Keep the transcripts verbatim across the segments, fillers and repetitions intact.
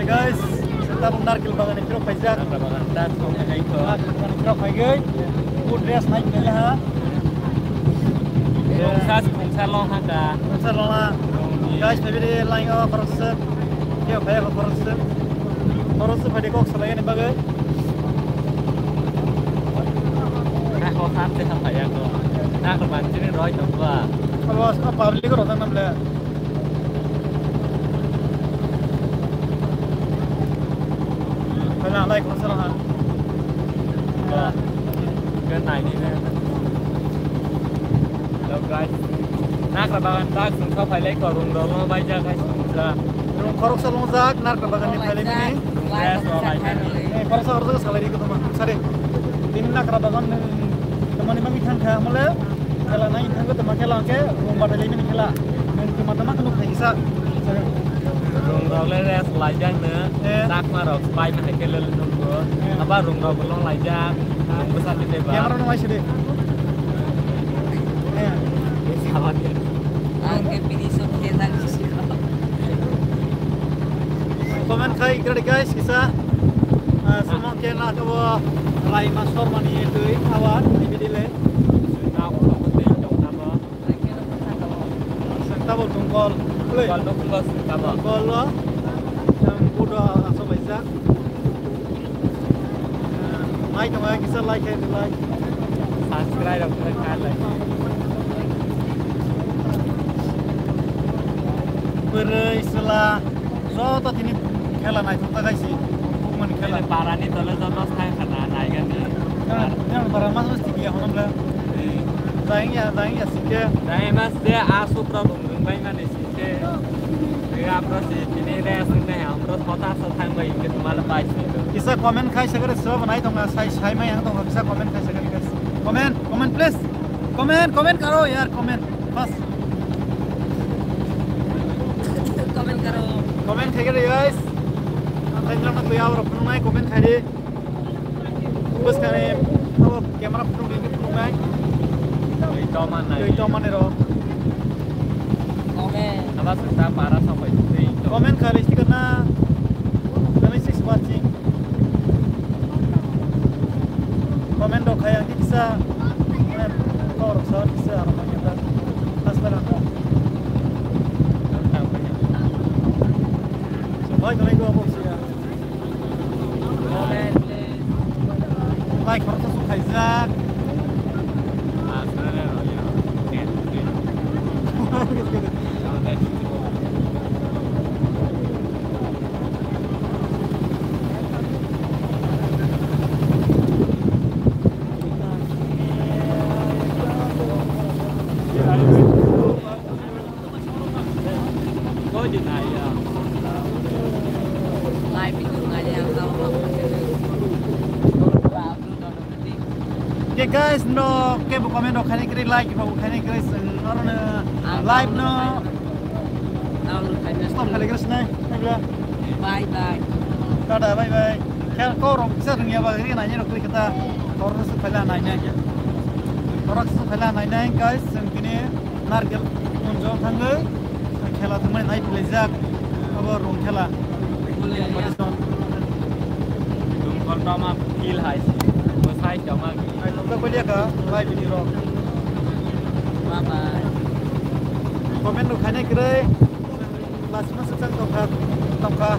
Guys, tabuk narkel bagan ni phirok paijak. Narkel bagan ta song hai ko. Narkel bagan ni phirok paigwi. Good dress nai phai ha. Rungsa rungsa long ha ka. Rungsa long ha. Guys, phai bidi line o khoroksa. Khe phai ko khoroksa. Khoroksa phai de kok salai ni bagwi. Na ko khat se ha phai ko. Na ko ban chini roi tong ba. Abo public ro tang nam le. Wala, like, masala, ha. Ba. Kan nai ni na. Hello, guys. Nakra bagan tak sung sa phai lai ko rung rong bai ja guys sung sa. Rung khorok sa long jak, nakra bagan ni phai lai ni. Rung res wa bai ja ni. Eh, khorok sa khorok sa salai ri ko tama. Sare. Tin nakra bagan ni, tama ni mangi thang kha mole. Khela nai thangwi tongma khela hwnkhe rung batai laimani khela. Nwng tongma tongma kheno khaikisa. Rung rok le rest laijak no. Eh. Chakma rok pai mani khe lele nunggo. Eh. Aba rung rok bo long laijak. Rung bwsa twi tei ba. Camera no waisa de. Eh. Sawan ya. Ang ke pini sok ke nang sisi ko. Comment khai gari guys kisa. Ah, semang ke na to Raima Sorma ni twi awa ni bidile. Tabo tungkol. Tungkol no tungkol tabo. Tungkol lo. Yang budo aso baisa. Mai tong ai kisa like hai like. Subscribe rok khai like. Bwrwi sela. Joto tini khela naithok ta gaisi. Bukmani khela. Ele parani tole joto sai khana naigani. Yang, yang para mas mas tiki ya honam la. Dai ya, dai ya sike. Dai mas de a supra bung bung bai mani sike. Ri apra si tini re asung ne amro kota sa thang bai ke tumala pai si. Kisa comment khai sagare so banai tong na sai sai mai ang tong kisa comment khai sagare guys. Comment, comment please. Comment, comment karo yaar comment. Bas. Comment karo. Comment khai kare guys. Ang khai jang na tuya oro phunung nai comment khai di. Bas kare abo camera phunung di phunung nai. Ei to man nai. Ei to man ro. Comment. Aba seta para sa pai. Ei to. Comment khai di stika na. Nai sis watching. Comment rok khai ang kisa, comment rok sa kisa aro mai kata. Asla kata. So, bhai, kami ko apa sih ya? Comment, please. Like, khoroksa suk khaijak. Ke guys, no, ke bo comment rok khaini kri, like rok khaini kri, sing, aro no, live no. Stop khaini kri, sinai, bye bye. Tata, bye bye. Khe ko rok kisa rungya ba, ri nai rok kri kata, ko rok su khala nai nai. Ko rok su khala nai nai, guys, sing kini. Narkel unjo thangwi khela thangmani nai philai jak. Abo rung khela. Dungkol toma feel hai si. Bo sai toma. Nai thokjak baliya ka, bai bini rok. Bye bye. Comment rok khainai kwrwi. Lasima swkang tongkha, tongkha.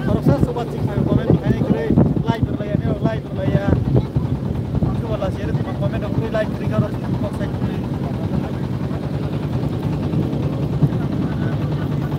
Khoroksa soba chikha comment khainai kwrwi. Like rwlaiya, nirok like rwlaiya. Ang soba lasi ere tongma comment rok kwrwi like kwrwi kha rok kok sai.